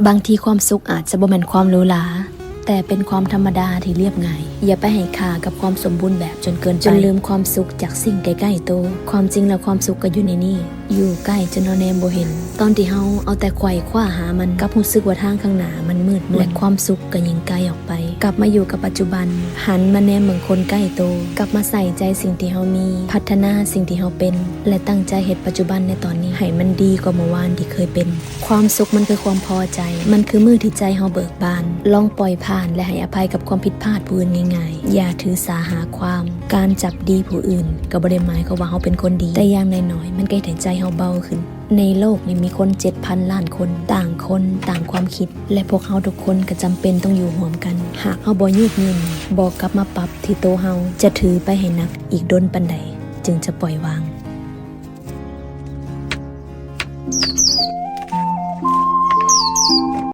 ບາງທີຄວາມສຸກອາດຈະບໍ່ແມ່ນຄວາມຫຼູຫຼາ, ແຕ່ເປັນຄວາມທຳມະດາທີ່ລຽບງ່າຍ. ຢ່າໄປໃຫ້ຄ່າກັບຄວາມສົມບູນແບບຈົນເກີນໄປ, ຈົນລືມຄວາມສຸກຈາກສິ່ງໃກ້ໆໂຕ. ຄວາມຈິງແລ້ວຄວາມສຸກກໍຢູ່ໃນນີ້, ຢູ່ໃກ້ຈົນເຮົາແນມບໍ່ເຫັນ. ຕອນທີ່ເຮົາເອົາແຕ່ໄຂວ່ຄວ້າຫາມັນ, ກັບຮູ້ສຶກວ່າທາງຂ້າງໜ້າມັນມືດມົນ, ແລະ ຄວາມສຸກກໍຍິ່ງໄກອອກໄປ. ກັບມາຢູ່ກັບປັດຈຸບັນ, ຫັນມາແນມເບິ່ງຄົນໃກ້ໂຕ, ກັບມາໃສ່ໃຈສິ່ງທີ່ເຮົາມີ, ພັດທະນາສິ່ງທີ່ເຮົາເປັນ ແລະ ຕັ້ງໃຈເຮັດປັດຈຸບັນໃນຕອນນີ້ໃຫ້ມັນດີກວ່າເມື່ອວານທີ່ເຄີຍເປັນ. ຄວາມສຸກມັນຄືຄວາມພໍໃຈ, ມັນຄືມື້ທີ່ໃຈເຮົາເບີກບານ, ລອງປ່ອຍຜ່ານ ແລະ ໃຫ້ອະໄພກັບຄວາມຜິດພາດຜູ້ອື່ນງ່າຍໆ. ຢ່າຖືສາຫາຄວາມ, ການຈັບດີຜູ້ອື່ນກໍບໍ່ໄດ້ໝາຍຄວາມວ່າເຮົາເປັນຄົນດີ, ແຕ່ຢ່າງໜ້ອຍໆ ມັນກໍເຮັດໃຫ້ໃຈເຮົາເບົາຂຶ້ນ. ໃນໂລກນີ້ມີຄົນເຈັດພັນລ້ານຄົນ, ຕ່າງຄົນຕ່າງຄວາມຄິດ, ແລະ ພວກເຮົາທຸກຄົນກໍຈຳເປັນຕ້ອງຢູ່ຮ່ວມກັນ. ຫາກເຮົາບໍ່ຍືດຫຍຸ່ນ, ບໍ່ກັບມາປັບທີ່ໂຕເຮົາ, ຈະຖືໄປໃຫ້ໜັກອີກດົນປານໃດ ຈຶ່ງຈະປ່ອຍວາງ?